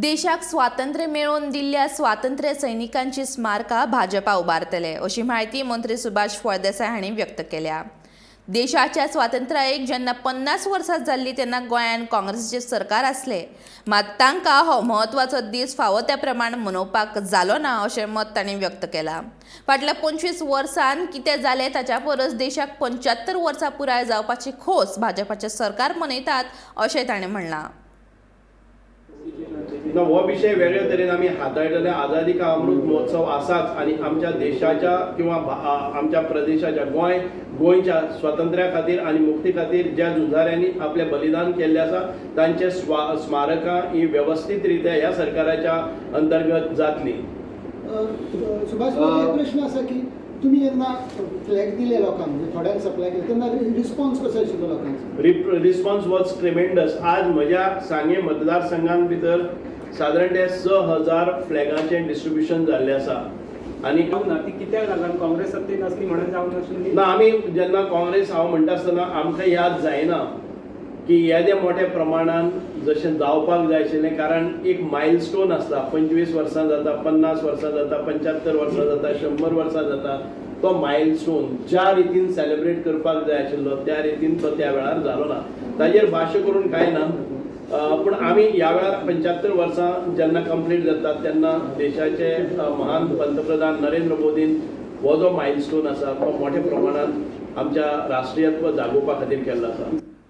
देशाक स्वातंत्र्य मेळोवन दिल्ल्या स्वातंत्र्य सैनिकांची स्मारकां भाजपा उबारतले, अशी म्हायती मंत्री सुभाष फळदेसाय हांणी व्यक्त केल्या. देशाच्या स्वातंत्र्याक जेन्ना 50 वर्सां जाल्लीं तेन्ना गोंयांत काँग्रेसीचें सरकार आसलें. मात तांकां हो म्हत्वाचो दीस फावो त्या प्रमाण मनोवपाक जालो ना, अशें मत तांणी व्यक्त केलां. फाटल्या 25 वर्सांत कितें जालें ताच्या परस देशाक 75 वर्सां पुराय जावपाची खोस भाजपाचें सरकार मनयतात, अशें ताणें म्हणलां. ना, हो विशय वेगळे तरेन आमी हाताळटले. आझादी का अमृत महोत्सव आसाच आनी आमच्या देशाच्या किंवा आमच्या प्रदेशाच्या, गोंयच्या स्वातंत्र्या खातीर आनी मुक्ती खातीर ज्या झुजाऱ्यांनी आपलें बलिदान केल्लें आसा, तांचे स्मारकां ही वेवस्थीत रित्या ह्या सरकाराच्या अंतर्गत जातली. सुभाष बाब, एक प्रश्न आसा की तुमी जेन्ना फ्लॅग दिले लोकांक, म्हणजे थोड्यांक सप्लाय केले, तेन्ना रिस्पॉन्स कसो आशिल्लो लोकांचो? Response was tremendous. आज म्हज्या सांगे मतदारसंघान भितर सादारण ते 6000 फ्लॅगाचें डिस्ट्रिब्युशन जाल्लें आसा आनी जावंक ना ती कित्याक लागून? काँग्रेस सत्तेन आसली म्हणून जावंक नाशिल्ली? ना, आमी जेन्ना काँग्रेस, हांव म्हणटा आसतना आमकां याद जायना की येदे मोठ्या प्रमाणान जशें जावपाक जाय आशिल्लें, कारण एक मायलस्टोन आसता. 25 वर्सां जाता, 50 वर्सां जाता, 75 वर्सां जाता, 100 वर्सां जाता, तो मायलस्टोन ज्या रितीन सेलिब्रेट करपाक जाय आशिल्लो त्या रितीन तो त्या वेळार जालो ना. ताजेर भाश्य करून कांय ना, पूण आमी ह्या वेळार 75 वर्सां जेन्ना कंप्लीट जातात तेन्ना देशाचे महान पंतप्रधान नरेंद्र मोदीन हो जो मायलस्टोन आसा तो मोठ्या प्रमाणात आमच्या राष्ट्रीयत्व जागोवपा खातीर केल्लो आसा.